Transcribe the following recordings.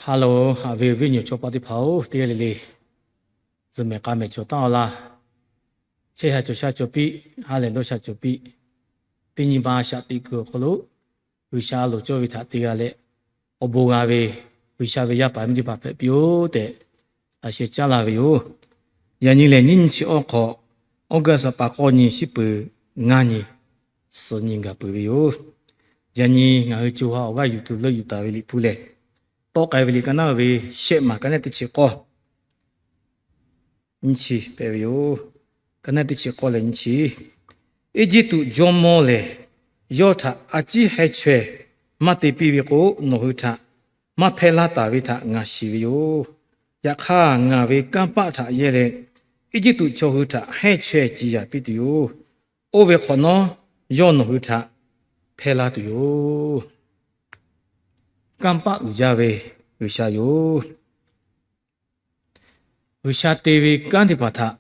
Hello, haꞈ ve awˬ viˉ awˬ nyi chaw paˆ teˇ hpaˍ-oˬ, teˇ g'aˇ le le zuhꞈ mehˍ k'a mehˍ cawˬ taˉ-aw laˇ. Chehˇ sha cawˬ sha cawˬ piˇ, ha lehˬ dawˇ sha cawˬ piˇ, teˇ nyi ma shaꞈ teꞈ kuiˬ awˬ hk'aw lo G'uiˬsha a loˍ cawˇ ve htaꞈ te g'a leh, awˬ bon g'a ve G'uiˬsha ve yaˇ paˍ miˇ teˇ hpaˍ hpehꞈ piˇ-oˆ tehꞈ, laꞈ sheh caˉ laˇ ve yoˬ. Yaꞈ nyi lehˬ, nyiˇ nyi chi awˇ hk'awꞈ, August pa k'awˇ nyi, shiˉ peuˬ ngaˇ nyi, suhˍ nyi gaˬ peuˬ ve yoˬ. Yaꞈ nyi ngaˬ hui co ha awˬ g'aˇ yuˬ tuˬ leuˆ yuˬ taˍ ve Liꞈ hpu lehˬ, tawˆ k'ai ve liꞈ ka naˉ ve shehˆ maˬ ka neˉ teˇ chi k'awˇ nyi chi hpehꞈ ve yoˬ. Ka neˉ teˇ chi k'awˇ leh nyi chi, Eˇjiˇtuꞈ jawˇmawˇ lehˬ, yawˇ htaꞈ a ciˉ hehnˇ chaweh maˇ te piˇ ve k'o, nawˬ hui htaꞈ maˇ hpehˇ laˇ taˍ ve htaꞈ ngaˬ shiˍ ve yoˬ. Yaꞈ hk'aˇ, ngaˬ ve kanˇ paˆ htaꞈ yehˇ leh, Eˇjiˇtuꞈ chaw hui htaꞈ hehnˇ chaweh ciˍ yanˍ piˇ tuˬ yoˬ. Oˇ ve hk'awꞈ nawˉ, yawˇ nawˬ hui htaꞈ hpehˇ laˇ tuˬ yoˬ. Kanˇ paˆ uiˍ jaˇ ve G'uiˬsha yoˬ. G'uiˬsha te ve kanˉ teˇ hpaˍ htaꞈ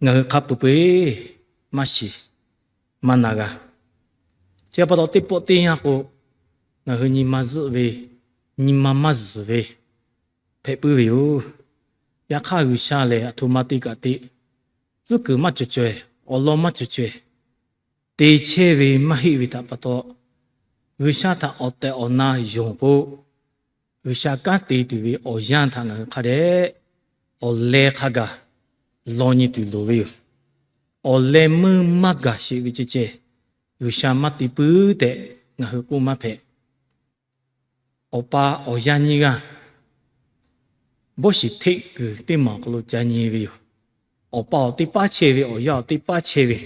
ngaˬ hui hk'a peu-eˬ maˇ shiˍ maˇ na g'a. Chi pa taw, teˇ pawˆ teˇ yanˇ k'o, ngaˬ hui nyi ma zuhˆ ve, nyi ma maˇ zuhˬ ve hpehꞈ puiˉ ve yoˬ. Yaꞈ hk'aˇ, G'uiˬsha lehˬ aˬ htoꞈ ma te kaꞈ te, tcuhˉ kuiˬ maˇ cawˬ caweh, awˬ lawn maˇ cawˬ caweh te chehˇ ve maˇ heˆ ve htaꞈ pa taw, G'uiˬsha htaꞈ awˬ tehˬ awˬ na yonˍ k'o, G'uiˬsha kanˉ te tuˬ ve awˬ yanˇ htaꞈ ngaˬ hui hk'a dehꞈ awˬ leh hk'a gaˬ law nyi tuˬ loˍ ve yoˬ. Awˬ leh meuˇ maˇ gaˬ sheˍ ve ceh ceh, G'uiˬsha maˇ te puiˉ tehꞈ ngaˬ hui k'oˆ maˇ hpehꞈ. Awˬ pa awˬ yaˇ nyiˇ g'aˇ bawˇ shiˍ hteˆ kuiˬ teˇ maˬ awˬ hk'aw lo ca nyi ve yoˬ. Awˬ pa awˬ teˇ paˉ chehˇ ve, awˬ yaˇ awˬ teˇ paˉ chehˇ ve,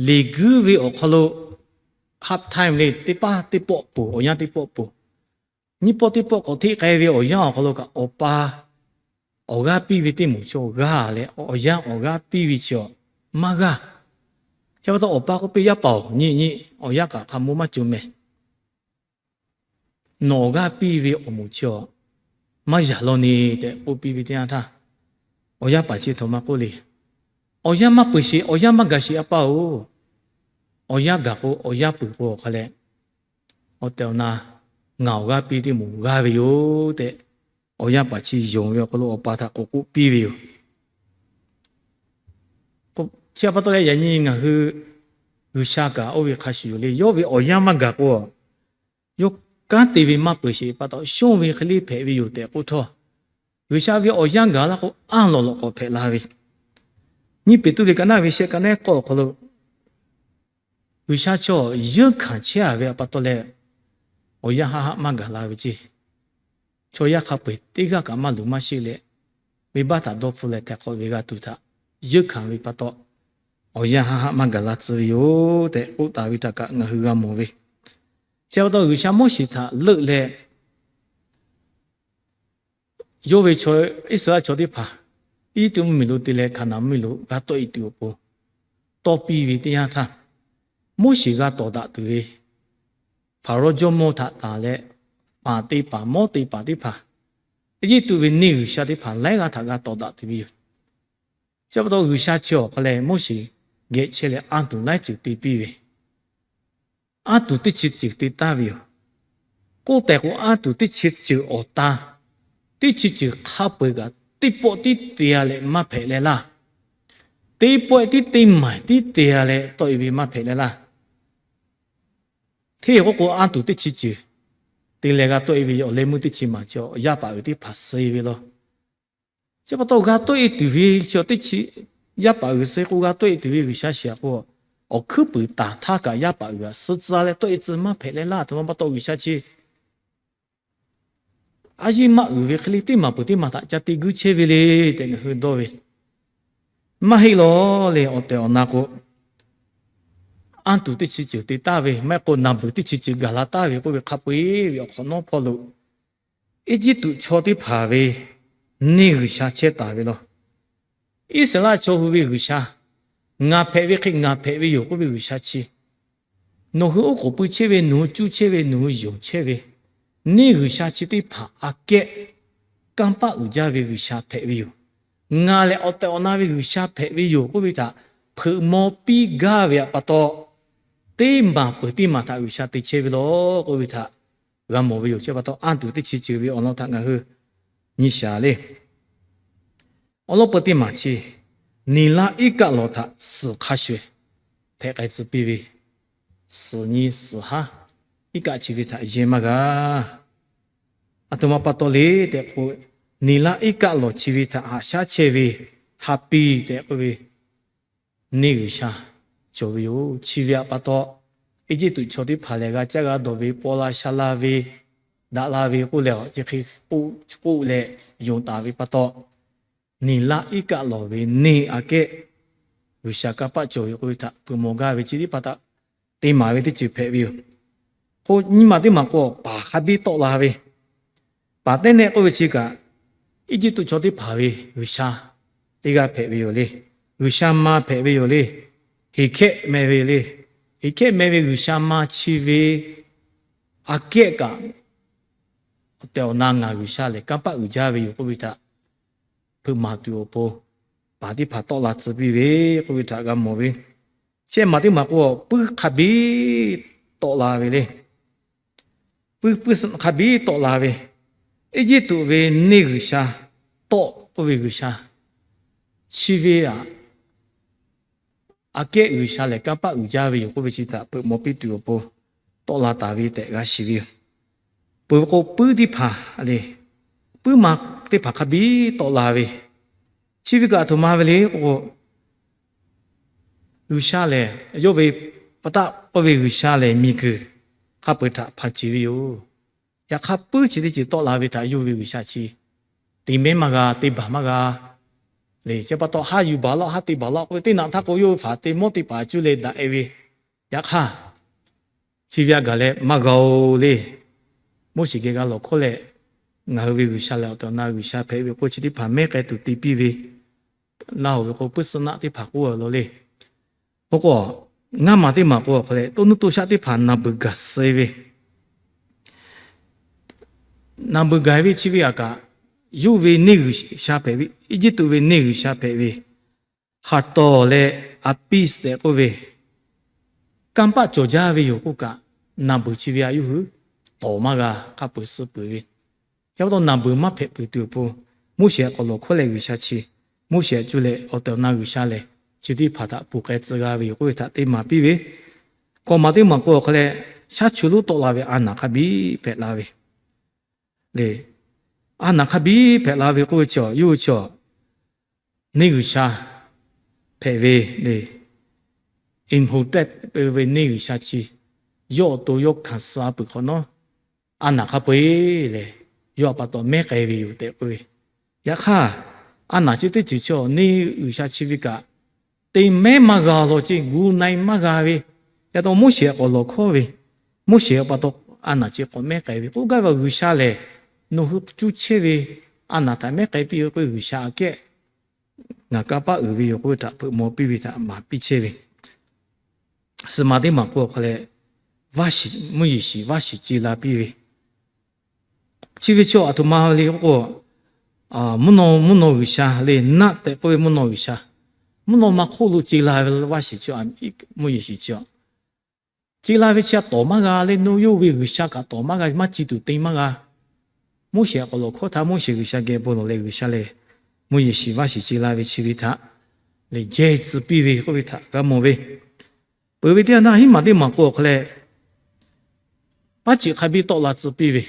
liꞈ guiˇ ve awˬ hk'aw lo half time le, teˇ paˉ teˇ pawˆ poˬ, awˬ yanˇ teˇ pawˆ poˬ, nyiˇ pawˆ teˇ pawˆ k'awꞈ hteˆ k'ai ve awˬ yanˇ awˬ hk'aw lo kaꞈ, awˬ pa awˬ g'aˇ piˇ ve teˇ moˍ chaw g'aˇ leh, awˬ yanˇ awˬ g'aˇ piˇ ve chi maˇ g'aˇ. Chi pa taw, awˬ pa k'oˆ piˇ, Yaˇ paˍ oˬ, nyi nyi, awˬ yanˇ kaꞈ hk'a mvuh maˇ cawˬ mehˍ. Nawˬ awˬ g'aˇ piˇ ve awˬ moˍ chi maˇ yaꞈ law ne tehꞈ k'oˆ piˇ ve teˇ yanˇ htaˇ, awˬ yaˇ paˍ chi htaꞈ maˇ k'oˆ le. Awˬ yanˇ maˇ peuˬ sheˍ, awˬ yanˇ maˇ gaˬ sheˍ, a pa oˬ. Awˬ yanˇ gaˬ k'o, awˬ yanˇ peuˬ k'o awˬ hk'a leh, awˬ tehˬ awˬ na ngaˬ awˬ g'aˇ piˇ teˇ moˍ g'aˇ ve yoˬ tehꞈ, awˬ yaˇ paˍ chi yonˍ ve awˬ hk'aw lo awˬ pa htaꞈ k'awꞈ k'oˆ piˇ ve yoˬ. Chi pa taw leh, yaꞈ nyi ngaˬ hui G'uiˬsha kaꞈ oˇ ve hk'a shuˍ yoˬ le. Yawˇ ve awˬ yanˇ maˇ gaˬ k'o, yawˇ kanˉ te ve maˇ peuˬ sheˍ pa taw, shonˇ ve hk'e le hpehꞈ ve yoˬ tehꞈ k'oˆ htawˇ, G'uiˬsha ve awˬ yanˇ gaˬ laˇ k'o, anˇ lawꞈ lawꞈ k'awꞈ hpehꞈ la ve. Nyiˇ Peˍtruˆ liꞈ ka naˉ ve shehˆ ka neˉ k'awˇ awˬ hk'aw lo, G'uiˬsha chaw yeunˇ hkanˍ chehˇ a ve pa taw leh, awˬ yanˇ haˆ haˆ maˇ gaˬ la ve ceˇ. Chaw yaˇ hk'a peu-eˬ teˇ g'aˇ kaꞈ maˇ luˬ maˇ sheˆ leh, venˇbaˆ htaꞈ dawˇ hpfuh leh htaiˍ hk'awꞈ ve g'a tuˬ htaꞈ yeunˇ hkanˍ ve pa taw, awˬ yanˇ haˆ haˆ maˇ gaˬ la tcuh ve yoˬ tehꞈ k'oˆ taˍ ve htaꞈ kaꞈ ngaˬ hui g'a mawˬ ve. Chi pa taw, G'uiˬsha Moˉseˍ htaꞈ leuˆ leh, yawˇ ve chaw Iˉsaˍreˍlaˆ chaw teˇ hpaˍ Eˇjiˇtuꞈ mvuhˇ miˬ lo te leh Hkaˍnanˍ mvuhˇ miˬ lo g'a tawˆ e tuˬ awˬ pon tawˇ piˇ ve teˇ yanˇ htaˇ, Moˉseˍ g'a tawˍ daꞈ tuˬ ve Hpaˍrawˇ jawˇmawˇ htaꞈ tanˬ leh, faˍ te paˍ mawˇ te paˍ teˇ hpaˍ, Eˇjiˇtuꞈ ve neˇ g'uiˬsha teˇ hpaˍ laiˉ g'aˇ htaꞈ g'a tawˍ daꞈ tuˬ ve yoˬ. Chi pa taw, G'uiˬsha chi awˬ hk'a leh Moˉseˍ geh chehˇ leh anˇ tuˬ laiˉ ceuˬ te piˇ ve, anˇ tuˬ teˇ chi ceuˬ te taˍ ve yoˬ. K'oˆ tehꞈ k'o, anˇ tuˬ teˇ chi ceuˬ awˬ tan, teˇ chi ceuˬ hk'a peu-eˬ kaꞈ teˇ pawˆ tiˉ te-a leh maˇ hpehꞈ leh laˇ. Teˇ pawˆ tiˉ teˇ maˬ tiˉ te-a leh tawˆ e ve maˇ hpehꞈ leh laˇ. Hteˇ k'oˆ k'o, anˇ tuˬ teˇ chi ceuˬ te leh g'a tawˆ e ve awˬ leh meuˇ teˇ chi maˬ chi awˬ yaˇ paˍ uiˍ teˇ hpaˍ suh e ve law. Chi pa taw, g'a tawˆ e tuˬ ve chi teˇ chi yaˇ paˍ uiˍ suh k'o, g'a tawˆ e tuˬ ve G'uiˬsha shiˍ k'o, awˬ hkuiˉ puiˍ taˍ htaˇ kaꞈ yaˇ paˍ uiˍ g'a suh tcuh leh tawˆ e tcuh maˇ hpehꞈ leh laˇ. Aˬ htoꞈ ma pa taw, G'uiˬsha chi a yeˇ maˇ uiˍ ve hk'e le teˇ maˬ peuˬ teˇ maˬ htaꞈ ca te guiˇ chehˇ ve le tehꞈ ngaˬ hui dawˇ ve, maˇ heˆ law le. Awˬ tehˬ awˬ na k'o, anˇ tuˬ teˇ chi ceuˬ te taˍ ve, maˇ heˆ k'o naˬ beuˬ teˇ chi ceuˬ gaˬ la taˍ ve k'oˆ ve hk'a peu-eˬ ve awˬ hk'awꞈ nawˉ hpawˇ lo, Eˇjiˇtuꞈ chaw teˇ hpaˍ ve neˇ g'uiˬsha chehˇ taˍ ve law. Iˉsaˍreˍlaˆ chaw hui ve G'uiˬsha, ngaˬ hpehꞈ ve hk'e ngaˬ hpehꞈ ve yoˬ k'oˆ ve G'uiˬsha chi, nawˬ hui oˉ k'oˍ pui chehˇ ve, nawˬ hui cuˇ chehˇ ve, nawˬ hui yonˍ chehˇ ve neˇ g'uiˬsha chi teˇ hpaˍ aꞈ kehˉ kanˇ paˆ uiˍ jaˇ ve G'uiˬsha hpehꞈ ve yoˬ. Ngaˬ lehˬ awˬ tehˬ awˬ na ve G'uiˬsha hpehꞈ ve yoˬ k'oˆ ve htaꞈ hpeuꞈ maw piˇ gaˇ ve pa taw, teˇ maˬ peuˬ teˇ maˬ htaꞈ G'uiˬsha te chehˇ ve law k'oˆ ve htaꞈ g'a mawˬ ve yoˬ. Chi pa taw, anˇ tuˬ teˇ chi ceuˬ ve awˬ lawn htaꞈ ngaˬ hui nyi shaˍ le. Awˬ lawn peu teˇ maˬ chi, niˬ laˇ iˉ kaˆ lawˬ htaꞈ suhˍ hk'a shuˍ hpehꞈ k'ai tcuh piˇ ve, suhˍ nyi suhˍ haˉ iˉ kaˆ chi ve htaꞈ yehˇ maˇ g'a. Aˬ htoꞈ ma pa taw le tehꞈ k'o, niˬ laˇ iˉ kaˆ lawˬ chi ve htaꞈ haꞈ shaˉ chehˇ ve, ha pi tehꞈ k'oˆ ve neˇ g'uiˬsha cawˬ ve yoˬ. Chi ve htaꞈ pa taw, Eˇjiˇtuꞈ chaw teˇ hpaˍ lehˬ g'a caˇ g'a dawˬ ve, paw la sha la ve, daꞈ la ve k'oˆ leh, chi hk'e k'oˆ leh yonˍ taˍ ve pa taw, niˬ laˇ iˉ kaˆ lawˬ ve neˇ aꞈ kehˉ G'uiˬsha kanˇ paˆ cawˬ ve k'oˆ ve htaꞈ peuˬ mawˬ gaˇ ve chi teˇ hpaˍ htaꞈ te maˍ ve teˇ ceuˬ hpehꞈ ve yoˬ. K'o, nyi maˬ teˇ maˬ k'o, paˍ hk'a biˇ tawˆ la ve, paˍ tehˉ nehˆ k'oˆ ve chi kaꞈ, Eˇjiˇtuꞈ chaw teˇ hpaˍ ve g'uiˬsha teˇ g'aˇ hpehꞈ ve yoˬ le. G'uiˬsha ma hpehꞈ ve yoˬ le. Heˍkhehˆ meh ve le. Heˍkhehˆ meh ve g'uiˬsha ma chi ve aꞈ kehˉ kaꞈ, awˬ tehˬ awˬ na ngaˬ G'uiˬsha lehˬ kanˇ paˆ uiˍ jaˇ ve yoˬ k'oˆ ve htaꞈ hpeuꞈ maˍ tuˬ awˬ pon, paˍ teˇ hpaˍ tawˆ la tcuh piˇ ve k'oˆ ve htaꞈ g'a mawˬ ve. Shehˆ maˬ teˇ maˬ k'o, puiˉ hk'a biˇ tawˆ la ve le. Puiˉ, puiˉ hk'a biˇ tawˆ la ve, Eˇjiˇtuꞈ ve neˇ g'uiˬsha, tawˆ k'oˆ ve g'uiˬsha chi ve aꞈ, aꞈ kehˉ G'uiˬsha lehˬ kanˇ paˆ uiˍ jaˇ ve yoˬ k'oˆ ve chi htaꞈ hpeuꞈ mawˬ piˇ tuˬ awˬ pon tawˆ la taˍ ve tehꞈ g'a shiˍ ve yoˬ. Peuˬ ve k'o, puiˉ teˇ hpaˍ le, puiˉ ma teˇ hpaˍ hk'a biˇ tawˆ la ve, chi ve kaꞈ aˬ htoꞈ ma ve le k'o, G'uiˬsha lehˬ yawˇ ve pa taˆ k'oˆ ve G'uiˬsha lehˬ miˬguiˬ hk'a peu-eˬ htaꞈ hpanˍ ceˬ ve yoˬ. Yaꞈ hk'aˇ, puiˉ chi teˇ ceuˬ tawˆ la ve htaꞈ yawˇ ve G'uiˬsha chi te mehˉ maˇ g'a, te baˬ maˇ g'a le. Chi pa taw, haˉ yuˬ baˬ laˇ, haˉ te baˬ laˇ k'oˆ ve, teˇ naꞈ htaˇ k'o yawˇ ve hpaˍ te mawˇ teˇ hpaˍ cuˇ leh daꞈ e ve. Yaꞈ hk'aˇ, chi ve a gaˬ leh maˇ g'a-oˬ le. Moˉseˍ geh g'a lawˬ hkawˇ leh, ngaˬ hui ve G'uiˬsha lehˬ awˬ tehˬ awˬ na G'uiˬsha hpehꞈ ve k'o, chi teˇ hpaˍ mehˉ k'ai tuˬ te piˇ ve, laˇ-oˬ ve k'o, puiˉ suhˉ naˆ teˇ hpaˍ k'oˆ lawˬ le. K'o k'o, ngaˇ maˬ teˇ maˬ k'o, awˬ hk'aw leh to nuˇ to shaˆ teˇ hpaˍ naˬ beuˬ gaˬ suh ve, naˬ beuˬ gaˬ ve chi ve aꞈ kaꞈ, yawˇ ve neˇ g'uiˬsha hpehꞈ ve, Eˇjiˇtuꞈ ve neˇ g'uiˬsha hpehꞈ ve, Haˍtawˍ leh Aˍpiˇsuꞈ tehꞈ k'oˆ ve kanˇ paˆ cawˬ jaˇ ve yoˬ k'oˆ kaꞈ, naˬ beuˬ chi ve aꞈ yawˇ hui tawˍ maˇ g'a, hk'a peu-eˬ suh peuˬ ve. Chi pa taw naˬ beuˬ maˇ hpehꞈ peuˬ tuˬ awˬ pon, Moˉseˍ k'awꞈ lawˬ hkawˇ leh G'uiˬsha chi, Moˉseˍ aꞈ cuˇ leh awˬ tehˬ awˬ na G'uiˬsha lehˬ chi teˇ hpaˍ htaꞈ ponˬ k'ai tcuh g'a ve yoˬ k'oˆ ve htaꞈ te maˍ piˇ ve. K'awꞈ maˬ teˇ maˬ k'o, awˬ hk'aw leh shaˉ chu lonˉ tawˆ la ve a naˬ hk'a biˇ hpehꞈ la ve le. A naˬ hk'a biˇ hpehꞈ la ve k'oˆ ve chi, yawˇ hui chi neˇ g'uiˬsha hpehꞈ ve le. Imhotep ve neˇ g'uiˬsha chi, yawˇ awˬ to yawˇ hkanˍ suh peuˬ hk'awꞈ nawˉ, a naˬ hk'a peu-eˬ lehˬ, yawˇ a pa taw mehˉ k'ai ve yoˬ tehꞈ k'oˆ ve. Yaꞈ hk'aˇ, a naˬ chi teˇ ceuˬ chi awˬ neˇ g'uiˬsha chi ve kaꞈ, te mehˉ maˇ g'a law ceˇ, gu na-e maˇ g'a ve. Yaꞈ taw Moˉseˍ k'awꞈ lawˬ hkawˇ ve, Moˉseˍ a pa taw a naˬ chi k'awꞈ mehˉ k'ai ve k'oˆ gaˇ ve, G'uiˬsha lehˬ nawˬ hui cuˇ chehˇ ve a naˬ htaꞈ mehˉ k'ai piˇ ve k'o, G'uiˬsha aꞈ kehˉ ngaˬ kanˇ paˆ uiˍ ve yoˬ k'oˆ ve htaꞈ hpeuꞈ mawˬ piˇ ve htaꞈ maˍ piˇ chehˇ ve. Suhˍ maˬ teˇ maˬ k'o, awˬ hk'aw leh vaˇ shiˍ, mvuhˇ yeˬ shiˍ vaˇ shiˍ ce la piˇ ve, chi ve chi aˬ htoꞈ ma le k'o, mvuhˇ naw, mvuhˇ naw g'uiˬsha le, naˆ tehꞈ k'oˆ ve mvuhˇ naw g'uiˬsha, mvuhˇ naw ma hk'oˆ lo ce la ve vaˇ shiˍ chi, mvuhˇ yeˬ shiˍ chi a ce la ve chi a tawˍ maˇ g'a le. Nawˬ yawˇ ve G'uiˬsha kaꞈ tawˍ maˇ g'a, maˇ ci tuˬ te maˇ g'a. Moˉseˍ k'awꞈ lawˬ hkawˇ htaˇ, Moˉseˍ G'uiˬsha geh bon lawˬ leh, G'uiˬsha lehˬ mvuhˇ yeˬ shiˍ vaˇ shiˍ ce la ve chi ve htaꞈ lehˬ jehˇ tcuh piˇ ve k'oˆ ve htaꞈ g'a mawˬ ve. Peuˬ ve teˇ yanˇ htaˇ, hiˉ maˬ teˇ maˬ k'o, awˬ hk'aw leh paˉ ceꞈ hk'a biˇ tawˆ la tcuh piˇ ve,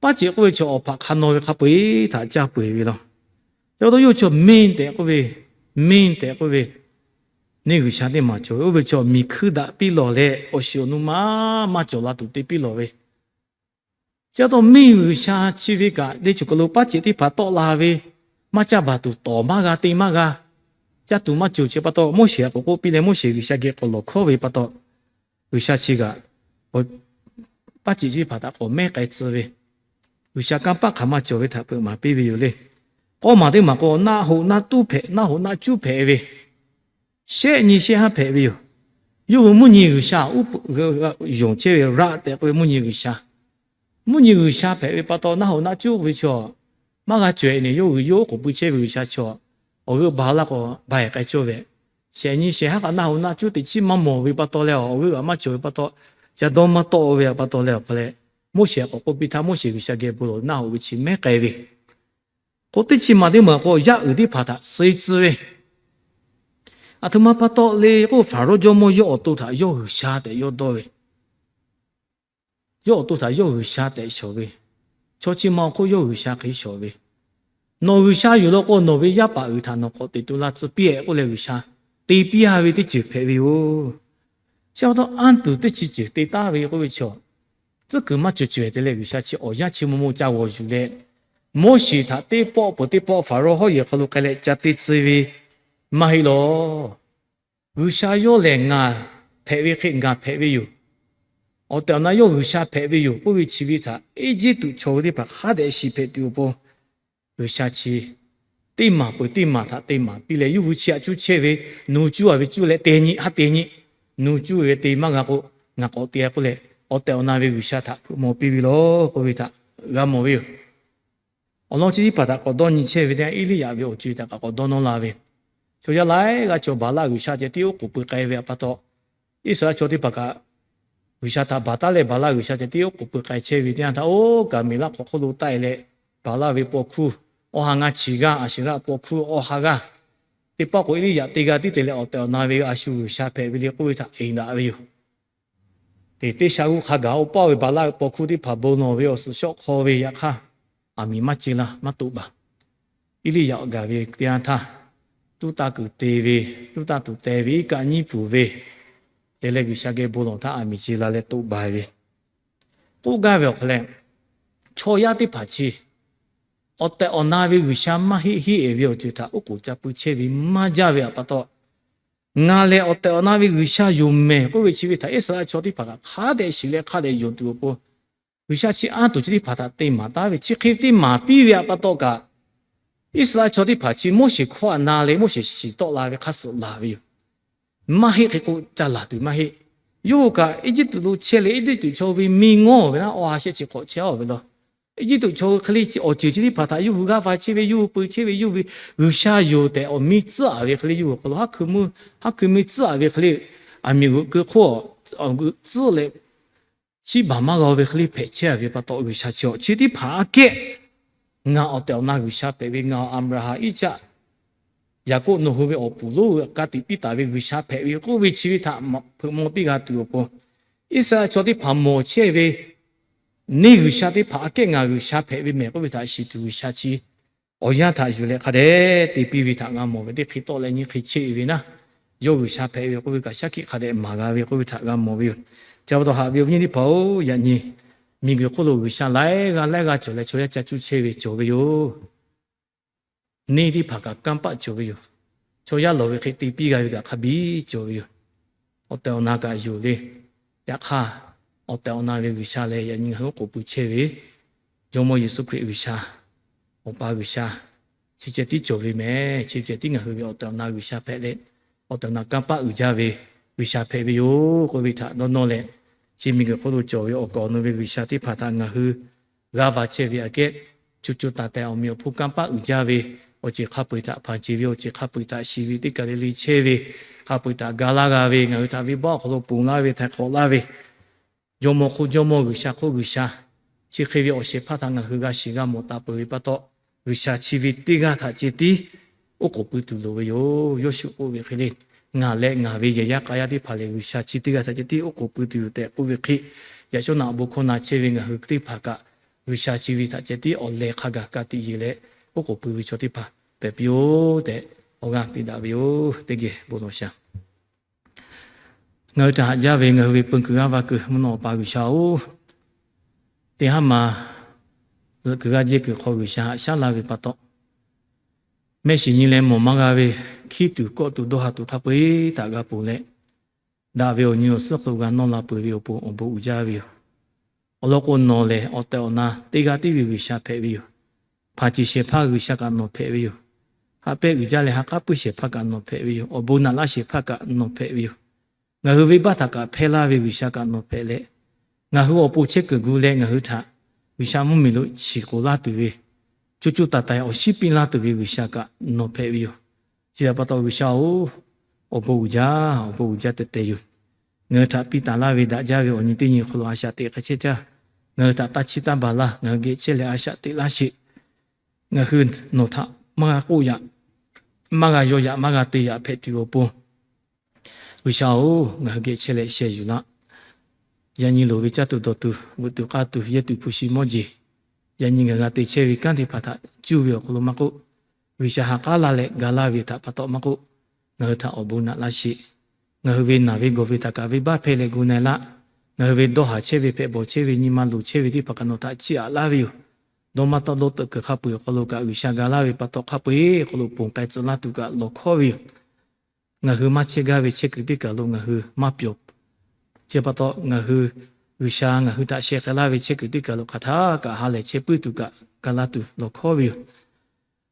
paˉ ceꞈ k'oˆ ve chi awˬ hpaꞈ hk'a naw ve hk'a peu-eˬ htaꞈ caˇ peu-eˬ ve law. Chi pa taw yawˇ chi Menˇ tehꞈ k'oˆ ve, Menˇ tehꞈ k'oˆ ve neˇ g'uiˬsha teˇ maˬ cawˬ ve, oˇ ve chi miˬ hkuiˇ daꞈ piˇ lawˬ leh, awˬ shiˍ awˬ nu maˇ maˇ cawˬ la tuˬ te piˇ lawˬ ve. Chi pa taw Menˇ g'uiˬsha chi ve kaꞈ, teˇ ceuˬ kaˬ lo paˉ ceꞈ teˇ hpaˍ tawˆ la ve, maˇ caˇ baˬ tuˬ tawˍ maˇ g'a te maˇ g'a, caˇ tuˬ maˇ cawˬ. Chi pa taw Moˉseˍ k'awꞈ k'oˆ piˇ leh, Moˉseˍ G'uiˬsha geh k'awꞈ lawˬ hkawˇ ve pa taw, G'uiˬsha chi kaꞈ paˉ ceꞈ chi teˇ hpaˍ htaꞈ k'awꞈ mehˉ k'ai tcuh ve, G'uiˬsha kanˇ paˆ hk'aˬ maˇ cawˬ ve htaꞈ peuˬ maˍ piˇ ve yoˬ le. K'awˇ maˬ teˇ maˬ k'o, naˆ hoꞈ naˆ tuˉ hpehꞈ, naˆ hoꞈ naˆ cuˉ hpehꞈ ve, shehˆ nyi shehˆ haˉ hpehꞈ ve yoˬ. Yawˇ hui mvuhˇ nyi g'uiˬsha uˉ yonˍ chehˇ ve Ra tehꞈ k'oˆ ve mvuhˇ nyi g'uiˬsha, mvuhˇ nyi g'uiˬsha hpehꞈ ve pa taw, naˆ hoꞈ naˆ cuˉ ve chi maˇ g'a cawˬ-e ne, yawˇ hui yawˇ k'oˍ pui chehˇ ve g'uiˬsha chi awˬ g'euˆ ba laˇ k'o, ba-e k'ai cawˇ ve, shehˍ nyi shehˍ haˉ kaꞈ naˆ hoꞈ naˆ cuˉ teꞈ chiˉ maˇ mawˬ ve pa taw leh, awˬ g'euˆ g'aꞈ maˇ cawˬ ve pa taw, ca dawˇ maˇ tawˆ ve pa taw leh, awˬ hk'aw leh Moˉseˍ k'awꞈ k'oˆ piˇ htaˇ, Moˉseˍ G'uiˬsha geh bon lawˬ naˆ hoꞈ ve chi mehˉ k'ai ve. K'o teˇ chi maˬ teˇ maˬ k'o, yaˇ uiˍ teˇ hpaˍ htaꞈ suh tcuh ve, aˬ htoꞈ ma pa taw le k'o, Faˍrawˇ jawˇmawˇ yawˇ awˬ to htaꞈ yawˇ G'uiˬsha tehꞈ yawˇ dawˇ ve, yawˇ awˬ to htaꞈ yawˇ G'uiˬsha tehꞈ shawˍ ve, chaw chi ma awˬ hk'oˆ yawˇ G'uiˬsha hk'e shawˍ ve, nawˬ G'uiˬsha yoˬ law k'o, nawˬ ve yaˇ paˍ uiˍ htaꞈ nawˬ k'awꞈ teꞈ tu la tcuh piˇ-eˬ k'oˆ leh, G'uiˬsha te piˇ-a ve teˇ ceuˬ hpehꞈ ve yoˬ. Chi pa taw anˇ tuˬ teˇ chi ceuˬ te taˍ ve k'oˆ ve chaw, tcuhˉ kuiˬ maˇ cawˬ cawehˬ te leh, G'uiˬsha chi awˬ yanˇ chi maw maw ca g'awˬ yuˬ leh, Moˉseˍ htaꞈ teˇ pawˆ peuˬ teˇ pawˆ Faˍrawˇ hawˉ yehˬ hk'aw lo k'ai leh ca te tcuh ve maˇ heˆ law. G'uiˬsha yawˇ lehˬ ngaˬ hpehꞈ ve hk'e ngaˬ hpehꞈ ve yoˬ. Awˬ tehˬ awˬ na yawˇ G'uiˬsha hpehꞈ ve yoˬ k'oˆ ve chi ve htaꞈ Eˇjiˇtuꞈ chaw ve teˇ hpaˍ hk'a dehꞈ shiˍ hpehꞈ tuˬ awˬ pon, G'uiˬsha chi teˇ maˬ peuˬ teˇ maˬ htaꞈ te maˍ piˇ leh, yawˇ hui chi htaꞈ cuˇ chehˇ ve, nu cuˇ-a ve cuˇ leh te nyi ha te nyi, nu cuˇ ve te maˇ g'a k'o, ngaˬ k'awꞈ te k'oˆ leh, awˬ tehˬ awˬ na ve G'uiˬsha htaꞈ hpeuꞈ maw piˇ ve law k'oˆ ve htaꞈ g'a mawˬ ve yoˬ. Awˬ lawn chi teˇ hpaˍ htaꞈ k'awꞈ dawˇ nyi chehˇ ve teˇ yanˇ, Eˇliˇyaꞈ ve awˬ co-e htaꞈ kaꞈ k'awꞈ dawˇ nawˇ la ve, chaw yaˇ laiˉ g'aˇ cawˬ Baˍlaˆ g'uiˬsha ceh tiˉ oˉ k'oˍ pui k'ai ve pa taw, Iˉsaˍreˍlaˆ chaw teˇ hpaˍ kaꞈ G'uiˬsha htaꞈ baˬ taˉ leh Baˍlaˆ g'uiˬsha ceh tiˉ oˉ k'oˍ pui k'ai chehˇ ve teˇ yanˇ htaˇ, oˇ Kaˍmeˍlaˆ hk'aw hk'oˆ lo taˆ-e leh, Baˍlaˆ ve paw hkuˇ awˬ ha ngaˇ chi g'aˇ, Aˍsheˍraˆ paw hkuˇ awˬ ha g'aˇ, teˇ pawˆ k'o Eˇliˇyaꞈ teˇ g'aˇ tiˉ te leh awˬ tehˬ awˬ na ve a shu G'uiˬsha hpehꞈ ve le k'oˆ ve htaꞈ eˬ daꞈ ve yoˬ. Teˇ teˇ sha g'uˇ hk'a gaˬ oˇ paw ve Baˍlaˆ paw hkuˇ teˇ hpaˍ bon lawˬ ve awˬ suhˍ shawˆ hk'aw ve yaꞈ hk'aˇ, aˬ miˍ maˇ ce laˇ maˇ toꞈ baˬ. Eˇliˇyaꞈ gaˬ ve teˇ yanˇ htaˇ, tuˉ taˇ kuiˬ te ve, tuˉ taˇ tuˬ te ve, iˉ kaˆ nyiˉ pfuhˍ ve, te leh G'uiˬsha geh bon lawˬ htaˇ aˬ miˍ ce la leh toꞈ baˬ ve, k'oˆ gaˇ ve awˬ hk'aw leh, chaw yaˇ teˇ hpaˍ chi awˬ tehˬ awˬ na ve G'uiˬsha maˇ heˆ heˆ-eˬ ve awˬ ceuˬ htaꞈ oˉ k'oˍ ca pui chehˇ ve maˇ jaˇ ve pa taw, ngaˬ lehˬ awˬ tehˬ awˬ na ve G'uiˬsha yoˬ mehˬ k'oˆ ve chi ve htaꞈ Iˉsaˍreˍlaˆ chaw teˇ hpaˍ kaꞈ hk'a dehꞈ shiˍ leh hk'a dehꞈ yonˍ tuˬ awˬ pon, G'uiˬsha chi anˇ tuˬ chi teˇ hpaˍ htaꞈ te maˍ taˉ ve chi hk'e teˇ maˍ piˇ ve pa taw kaꞈ, Iˉsaˍreˍlaˆ chaw teˇ hpaˍ chi Moˉseˍ hkawˇ htaꞈ na leh Moˉseˍ shiˍ tawˆ la ve hk'a suhˍ laˬ ve yoˬ. Maˇ heˆ hk'e k'o ca laˬ tuˬ maˇ heˆ. Yawˇ hui kaꞈ Eˇjiˇtuꞈ lo chehˇ leh Eˇjiˇtuꞈ chaw ve miˬ ngawˇ ve naˉ awˬ ha shehˆ chi hk'awꞈ chehˇ-a ve law. Eˇjiˇtuꞈ chaw hui hk'e le chi awˬ ceuˬ chi teˇ hpaˍ htaꞈ yawˇ hui g'aˇ va chehˇ ve, yawˇ hui peu chehˇ ve, yawˇ hui ve G'uiˬsha yoˬ tehꞈ awˬ miˇ tcuhˉ-a ve hk'e le, yawˇ hui awˬ hk'aw lo haˉ hkui miˇ tcuhˉ-a ve hk'e le, aˬ miˍ g'uꞈ keu hk'oˆ tcuhˉ leh, shiˉ baˬ maˇ g'a ve hk'e le hpehꞈ chehˇ-a ve pa taw, G'uiˬsha chi awˬ chi teˇ hpaˍ aꞈ kehˉ ngaˬ awˬ tehˬ awˬ na G'uiˬsha hpehꞈ ve, ngaˬ awˬ Aˍbraˍhanˍ, Iˉcaˆ, Yaˍkoˆ nawˬ hui ve awˬ puˍ lonˉ hui ka tiꞈ piˇ taˍ ve G'uiˬsha hpehꞈ ve k'oˆ ve chi ve htaꞈ hpeuꞈ maw piˇ g'a tuˬ awˬ pon, Iˉsaˍreˍlaˆ chaw teˇ hpaˍ mawˬ chehˇ ve neˇ G'uiˬsha teˇ hpaˍ aꞈ kehˉ ngaˬ G'uiˬsha hpehꞈ ve mehˬ k'oˆ ve htaꞈ shiˍ tuˬ G'uiˬsha chi awˬ yanˇ htaꞈ yuˬ leh hk'a dehꞈ te piˇ ve htaꞈ g'a mawˬ ve teˇ hk'e tawˆ leh nyiˇ hk'e chehˇ ve naˉ, yawˇ G'uiˬsha hpehꞈ ve k'oˆ ve kaꞈ shaˉ hkiˆ hk'a dehꞈ maˍ g'a ve k'oˆ ve htaꞈ g'a mawˬ ve yoˬ. Chi pa taw haꞈ ve awˬ viˉ awˬ nyi teˇ hpaˍ-oˬ, yaꞈ nyi miˬguiˬ hk'oˆ lo G'uiˬsha laiˉ g'aˇ laiˉ g'aˇ cawˬ leh chaw yaˇ ca cuˇ chehˇ ve cawˬ ve yoˬ. Neˇ teˇ hpaˍ kaꞈ kanˇ paˆ cawˬ ve yoˬ. Chaw yaˇ lawˬ ve hk'e te piˇ g'a ve kaꞈ hk'a biˇ cawˬ ve yoˬ. Awˬ tehˬ awˬ na kaꞈ yoˬ le. Yaꞈ hk'aˇ, awˬ tehˬ awˬ na ve G'uiˬsha lehˬ, yaꞈ nyi ngaˬ hui oˉ k'oˍ pui chehˇ ve Jawˇmawˇ Yeˍsuˆ Hkriꞈ G'uiˬsha, Awˬ pa G'uiˬsha, chi ceh tiˉ cawˬ ve mehˬ. Chi ceh tiˉ ngaˬ hui ve awˬ tehˬ awˬ na G'uiˬsha hpehꞈ leh, awˬ tehˬ awˬ na kanˇ paˆ uiˍ jaˇ ve G'uiˬsha hpehꞈ ve yoˬ k'oˆ ve htaꞈ dawˇ nawˇ leh, chi miˬguiˬ hk'oˆ lo cawˬ ve awˬ kaˍ awˬ nu ve G'uiˬsha teˇ hpaˍ htaꞈ ngaˬ hui g'aˇ va chehˇ ve aꞈ kehˉ, co co taiˍ taiˍ awˬ meꞈ awˬ hponˇ kanˇ paˆ uiˍ jaˇ ve, awˬ ceuˬ hk'a peu-eˬ htaꞈ hpanˍ ceˬ ve, awˬ ceuˬ hk'a peu-eˬ htaꞈ shiˍ ve, teˇ kaˬ le le chehˇ ve, hk'a peu-eˬ htaꞈ ga laˇ g'a ve, ngaˬ hui htaꞈ venˇbaˆ awˬ hk'aw lo ponˬ laˇ ve, htaiˍ hk'awꞈ laˇ ve, Jawˇmawˇ hk'oˆ Jawˇmawˇ, G'uiˬsha hk'oˆ G'uiˬsha, chi hk'e ve awˬ shehˍ hpaˇ htaꞈ ngaˬ hui g'a shiˍ g'a mawˬ taˍ peuˬ ve pa taw, G'uiˬsha chi ve teˇ g'aˇ htaꞈ ceh tiˉ oˉ k'oˍ pui tuˬ loˍ ve yoˬ. Yawˇshuˆ k'oˆ ve hk'e le, ngaˬ leh ngaˬ ve yehˬ yaˇ k'a yaˇ teˇ hpaˍ lehˬ, G'uiˬsha chi teˇ g'aˇ htaꞈ ceh tiˉ oˉ k'oˍ pui tuˬ yoˬ tehꞈ k'oˆ ve hk'e, yaꞈ shawˉ naꞈ awˬ bon hkawˇ na chehˇ ve ngaˬ hui teˇ hpaˍ kaꞈ, G'uiˬsha chi ve htaꞈ ceh tiˉ awˬ lehˬ hk'a gaˬ ka tiꞈ yeˬ leh, oˉ k'oˍ pui ve chaw teˇ hpaˍ hpehꞈ piˇ-oˆ tehꞈ, awˬ g'aˇ piˇ daꞈ ve yoˬ. Teˇ geh bon lawˬ shaˍ. Ngaˬ hui htaꞈ haꞈ jaˇ ve ngaˬ hui ve peu kuiˬ g'aˇ va kuiˬ mvuhˇ naw Awˬ pa G'uiˬsha-oˬ, teˇ haˉ ma kuiˬ g'aˇ jehˇ kuiˬ hk'aw G'uiˬsha haꞈ shaˉ laˇ ve pa taw, mehˆ shiˍ nyi leh mawˬ maˇ g'a ve hkiˉ tuˬ kawˆ tuˬ dawˇ ha tuˬ hk'a peu-eˬ htaꞈ g'a ponˬ leh, daꞈ ve awˬ nyi awˬ suhˉ hk'aw lo g'a nawˇ la peuˬ ve awˬ pon awˬ bon uiˍ jaˇ ve yoˬ. Awˬ lawn k'o, nawˬ lehˬ awˬ tehˬ awˬ na teˇ g'aˇ tiˉ ve G'uiˬsha hpehꞈ ve yoˬ. Hpanˍ ceˬ shehˍ hpaˇ G'uiˬsha kaꞈ nawˬ hpehꞈ ve yoˬ. Haꞈ pehnˇ uiˍ jaˇ leh ha k'aˉ puiˉ shehˍ hpaˇ kaꞈ nawˬ hpehꞈ ve yoˬ. Awˬ bon naꞈ laˇ shehˍ hpaˇ kaꞈ nawˬ hpehꞈ ve yoˬ. Ngaˬ hui venˇbaˆ htaꞈ kaꞈ hpehˇ laˇ ve G'uiˬsha kaꞈ nawˬ hpehꞈ leh, ngaˬ hui awˬ pon chehˇ kuiˬ gu leh ngaˬ hui htaꞈ G'uiˬsha mvuhˇmiˬ lo shiˍ k'oˍ laˇ tuˬ ve, co co taiˍ taiˍ awˬ shiˉ piˇ laˇ tuˬ ve G'uiˬsha kaꞈ nawˬ hpehꞈ ve yoˬ. Chi htaꞈ pa taw G'uiˬsha-oˬ, awˬ bon uiˍ jaˇ, awˬ bon uiˍ jaˇ tehꞈ tehꞈ yoˬ. Ngaˬ hui htaꞈ piˇ taˍ laˇ ve daꞈ jaˇ ve awˬ nyi teˇ nyi hk'aw lo a shaꞈ teꞈ hk'a chehˇ caˇ, ngaˬ hui htaꞈ taˇ chiˇ taˇ baˬ laˇ. Ngaˬ hui geh chehˇ leh a shaꞈ teꞈ laˇ sheˍ. Ngaˬ hui nawˬ htaꞈ maˇ g'a k'oˆ yaꞈ, maˇ g'a yaw yaꞈ, maˇ g'a te yaꞈ hpehꞈ tuˬ awˬ pon, G'uiˬsha-oˬ, ngaˬ hui geh chehˇ leh sheh yuˬ laˇ. Yaꞈ nyi loˍ ve caˇ tuˬ dawˬ tuˬ, veuꞈ tuˬ k'aˇ tuˬ, yehˇ tuˬ hpu shi mawˇ jeˬ, yaꞈ nyi ngaˬ hui g'a te chehˇ ve kanˉ teˇ hpaˍ htaꞈ cuˇ ve awˬ hk'aw lo maˇ k'oˆ, G'uiˬsha ha k'aˉ laˇ leh ga laˇ ve htaꞈ pa taw maˇ k'oˆ, ngaˬ hui htaꞈ awˬ bon naꞈ laˇ sheˍ. Ngaˬ hui ve naˬ ve gawˬ ve htaꞈ kaꞈ venˇbaˆ hpehˇ leh gu na-e laˇ. Ngaˬ hui ve dawˇ haˍ chehˇ ve, hpehꞈ bawˬ chehˇ ve, nyi ma luˬ chehˇ ve teˇ hpaˍ kaꞈ nawˬ htaꞈ chiˇ aꞈ laˇ ve yoˬ. Dawˇ maˇ tawˆ dawˇ teuꞈ kuiˬ hk'a peu-eˬ awˬ hk'aw lo kaꞈ G'uiˬsha ga laˇ ve pa taw hk'a peu-eˬ awˬ hk'aw lo ponˬ k'ai tcuh laˇ tuˬ kaꞈ lawˬ hkawˉ ve yoˬ. Ngaˬ hui maˇ chehˇ gaˇ ve chehˇ kuiˬ teˇ kaˬ lo ngaˬ hui maˇ pyawˬ. Chi pa taw ngaˬ hui, G'uiˬsha ngaˬ hui htaꞈ sheh k'ai laˇ ve chehˇ kuiˬ teˇ kaˬ lo hk'aˬ htaˇ kaꞈ ha lehˬ chehˇ puiˉ tuˬ kaꞈ ga laˇ tuˬ lawˬ hkawˉ ve yoˬ.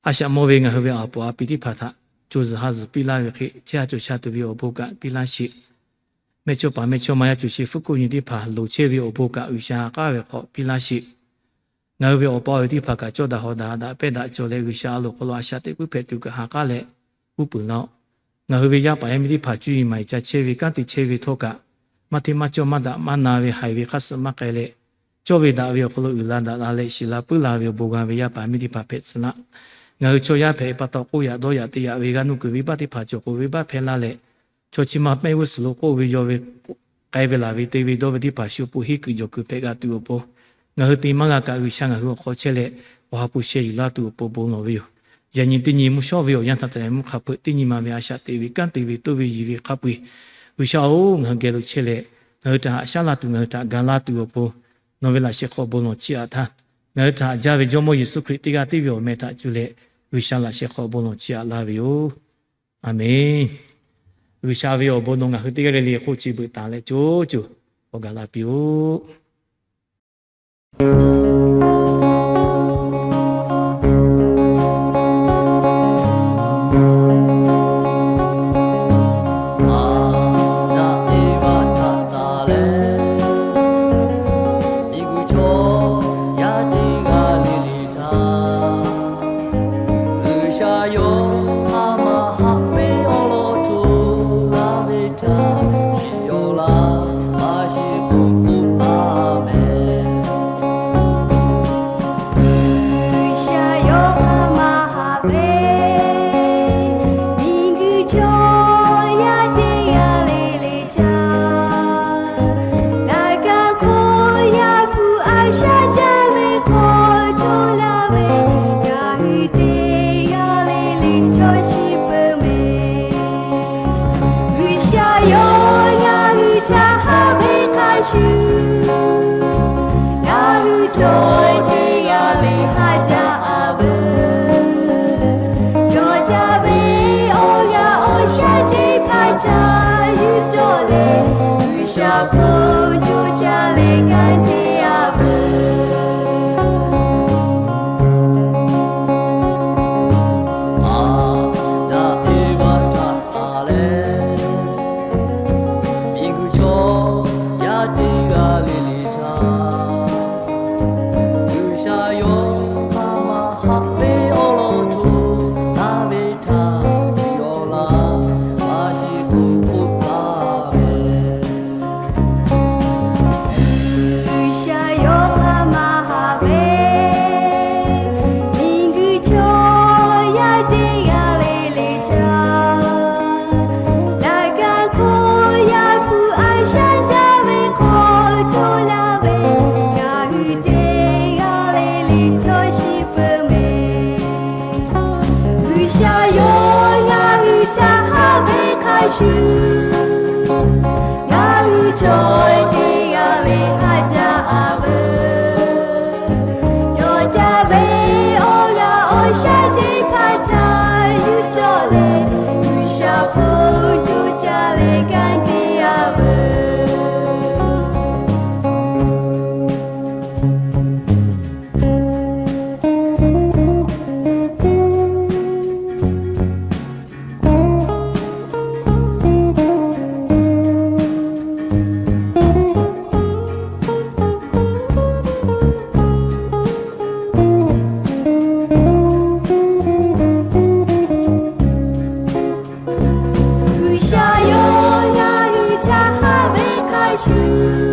A shaꞈ mawˇ ve ngaˬ hui ve awˬ pa awˬ pi teˇ hpaˍ htaꞈ co zuhˬ ha zuhˬ piˇ laˇ ve hk'e, chehˇ ha co sha tuˬ ve awˬ bon kaꞈ piˇ laˇ sheˍ. Mehˇchawˇ paˍ mehˇchawˇma yaˇ co shi hpfuhˇ kuˆ nyi teˇ hpaˍ loˍ chehˇ ve awˬ bon kaꞈ G'uiˬsha ha k'aˉ ve hk'aw piˇ laˇ sheˍ. Ngaˬ hui ve awˬ pa awˬ e teˇ hpaˍ kaꞈ cawˇ daꞈ hawˍ daꞈ daꞈ pehˇ daꞈ cawˬ leh G'uiˬsha a loˍ hk'aw lo a shaꞈ teꞈ puiˉ hpehꞈ tuˬ kaꞈ ha k'aˉ leh uˉ peunˍ laˇ-oˆ. Ngaˬ hui ve yaˇ paˍ yaˇ miˇ teˇ hpaˍ cuˇ yiˍ maˍ yiˍ ca chehˇ ve kanˉ te chehˇ ve htawˇ kaꞈ, maˇ hteˇ maˇ cawˇ maˇ daꞈ maˇ na ve haiˬ ve hk'aˇ suh maˇ k'ai leh, cawˇ ve daꞈ ve awˬ hk'aw lo uiˍ la daꞈ la leh shiˍ la puiˉ la ve awˬ bon g'a ve yaˇ paˍ miˇ teˇ hpaˍ hpehꞈ tcuh laˇ. Ngaˬ hui chaw yaˇ hpehꞈ pa taw k'oˆ yaꞈ dawˇ yaꞈ te yaꞈ ve g'a nuˇ kuiˬ venˇbaˆ teˇ hpaˍ cawˬ k'o venˇbaˆ hpehˇ laˇ leh, chaw chi ma mehˆ g'uˇ suhˍ lo k'oˆ ve yaw ve k'ai ve laˬ ve te ve dawˇ ve teˇ hpaˍ shu po henˇ kuiˬ jawˬ kuiˬ hpehꞈ g'a tuˬ awˬ pon, ngaˬ hui te maˇ g'a kaꞈ G'uiˬsha ngaˬ hui awˬ hk'aw chehˇ leh awˬ ha hpu sheh yuˬ laˇ tuˬ awˬ pon bon lawˬ ve yoˬ. Yaꞈ nyi teˇ nyi mvuhˇ shawˉ ve awˬ yanˇ htaˇ tehꞈ mvuhˇ hk'a peu-eˬ teˇ nyi ma ve a shaꞈ teꞈ ve kanˉ te ve toˇ ve yiˬ ve hk'a peu-eˬ, G'uiˬsha-oˬ, ngaˬ hui geh lo chehˇ leh ngaˬ hui htaꞈ haꞈ shaˉ laˇ tuˬ ngaˬ hui htaꞈ ga laˇ tuˬ awˬ pon, nawˬ ve laꞈ sheh hk'aw bon lawˬ chiˇ aꞈ htaˇ, ngaˬ hui htaꞈ haꞈ jaˇ ve Jawˇmawˇ Yeˍsuˆ Hkriꞈ teˇ g'aˇ tiˉ ve awˬ meh htaꞈ cuˇ leh G'uiˬsha laꞈ sheh hk'aw bon lawˬ chiˇ aꞈ laˇ ve yoˬ. Aˬmenˍ. G'uiˬsha ve awˬ bon nawˬ ngaˬ hui teˇ g'aˇ le le hk'oˆ chi beuꞈ taˍ leh co co awˬ gaˬ la piˇ-oˆ. Aˍdanˍ Eˍvaˍ htaꞈ tanˍ leh, miˬguiˬ chaw yaˇ teˇ g'aˇ le le htaˇ, G'uiˬsha yawˇ hk'aˇ maˇ haꞈ ve awˬ lawn hto laˇ ve htaꞈ shiˍ yaw laˇ, a shiˍ k'oˆ k'oˆ laˇ mehˍ. G'uiˬsha yawˇ hk'aˇ maˇ haꞈ ve, miˬguiˬ chaw yaˇ teˇ g'aˇ le le htaˇ, laꞈ ka hk'oˆ yaˇ hpu a shaꞈ jaˇ ve hk'aw hto laˇ ve, ngaˬ hui teˇ g'aˇ le le chaw shiˍ peuˬ mehˍ. G'uiˬsha yawˇ ngaˬ hui htaꞈ haꞈ ve hk'a shuˍ, ngaˬ hui chaw teˇ g'aˇ le haꞈ jaˇ-a veuˬ. Cawˬ jaˇ ve awˬ g'aˇ awˬ shaˉ teˇ hpaˍ htaꞈ yuˬ cawˬ leh, G'uiˬsha hpu cawˬ jaˇ leh kanˉ te-a veuˬ. Aˍdanˍ Eˍvaˍ htaꞈ tanˍ leh, miˬguiˬ chaw yaˇ teˇ g'aˇ le le htaˇ, G'uiˬsha yawˇ hk'aˇ maˇ haꞈ ve awˬ lawn hto laˇ ve htaꞈ shiˍ yaw laˇ, a shiˍ k'oˆ k'oˆ laˇ mehˍ. G'uiˬsha yawˇ hk'aˇ maˇ haꞈ ve, miˬguiˬ chaw yaˇ teˇ g'aˇ le le htaˇ, laꞈ ka hk'oˆ yaˇ hpu a shaꞈ jaˇ ve hk'aw hto laˇ ve, ngaˬ hui teˇ g'aˇ le le chaw shiˍ peuˬ mehˍ. G'uiˬsha yawˇ ngaˬ hui htaꞈ haꞈ ve hk'a shuˍ, ngaˬ hui chaw teˇ g'aˇ le haꞈ jaˇ-a veuˬ. Cawˬ jaˇ ve awˬ g'aˇ awˬ shaˉ teˇ hpaˍ htaꞈ yuˬ cawˬ leh, G'uiˬsha hpu cawˬ jaˇ leh kanˉ te-a veuˬ. G'uiˬsha yawˇ ngaˬ hui htaꞈ haꞈ ve hk'a shuˍ,